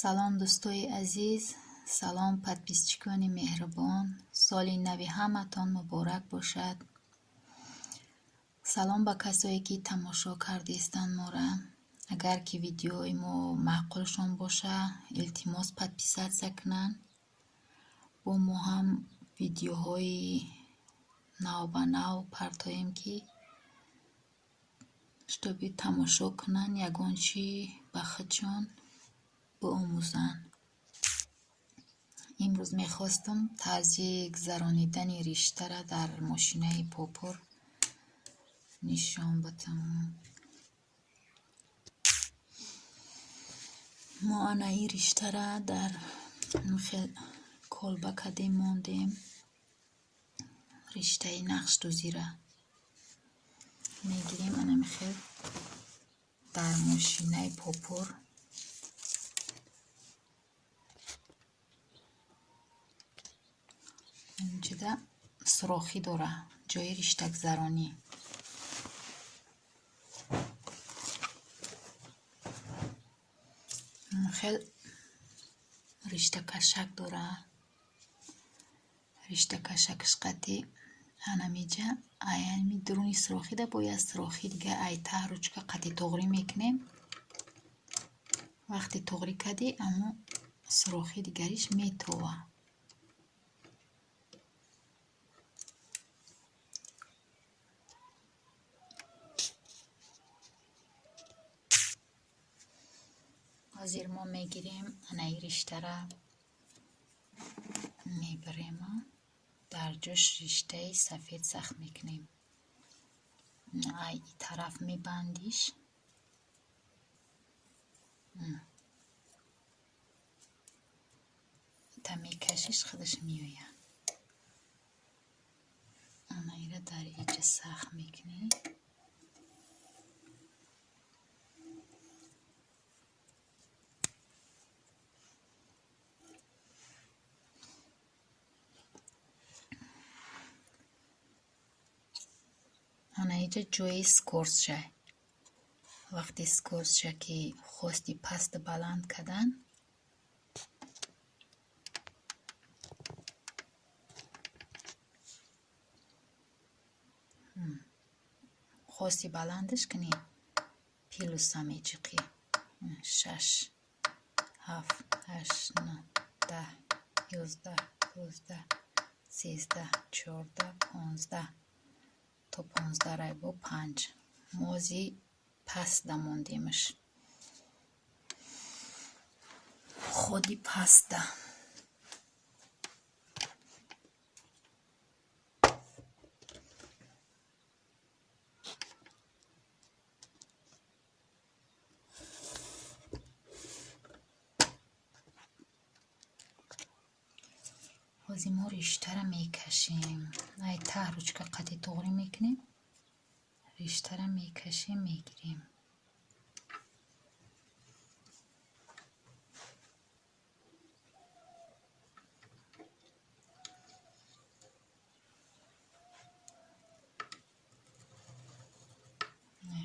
Салом, дӯстои азиз, салом, подписчикони меҳрубон. Соли нави ҳаматон муборак бошад. Салом ба касое, ки тамошо кардистанд мора. Агар ки видеои мо маъқулшон боша, илтимос, подписаться кунанд. Бо мо ҳам видеоҳои навбанав партоем, ки чтобы тамошо кунанд, ягон чӣ ба худшон биомӯзанд. Имрӯз мехостам тарзи гузаронидани риштара дар мошинаи попур нишон бидам. Мо ана ин риштара дар хел колба кардем, мондем. Риштаи нақшдӯзира мегирем, анами хел дар мошинаи попур инҷода сурохӣ дора, ҷои риштагузаронӣ. Хел риштакашак дора. Риштакашакаш қати анамиҷа аями дуруни сурохида бо як сурохи дига ай таҳ ручка қати тоғрӣ мекунем. Вақте тоғрӣ кардӣ, амо сурохи дигариш метова. Ҳозир мо мегирем, анаи риштара мебарему дар ҷош риштаи сафед сахт мекунем. Ай и тараф мебандиш. Та мекашиш, худаш меояд. Ана ира дар иҷа сахт мекунӣ. Ана иҷа ҷои скоростша. Вақте скоростша ки хости пасту баланд кардан, хости баландаш кунӣ, плюса меҷиқӣ. Шаш, ҳафт, ҳашт, нӯҳ, 10, 11, 12, 13, 14, 15, то 15 рай бо панҷ. Мози пастда мондемаш. Ходи пастда. Ҳозир мо риштара мекашем. Ай таҳ ручка қати тоғрӣ мекунем. Риштара мекашем, мегирем.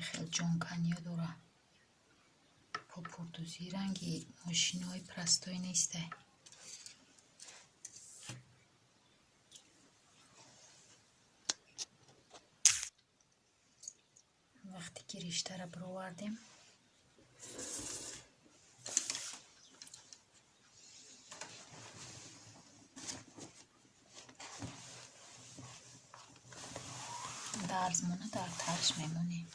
Хел ҷонканиё дора. Попурдӯзӣ ранги мошинаҳои простой нестай. Вақте ки риштара бировардем, дарзмона дар таҳаш мемонем.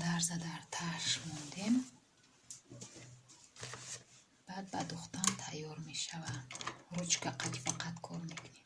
Дарза дар таҳаш мондем. Баъд ба духтан тайёр мешавад. Ручка қати фақат кор мекунем.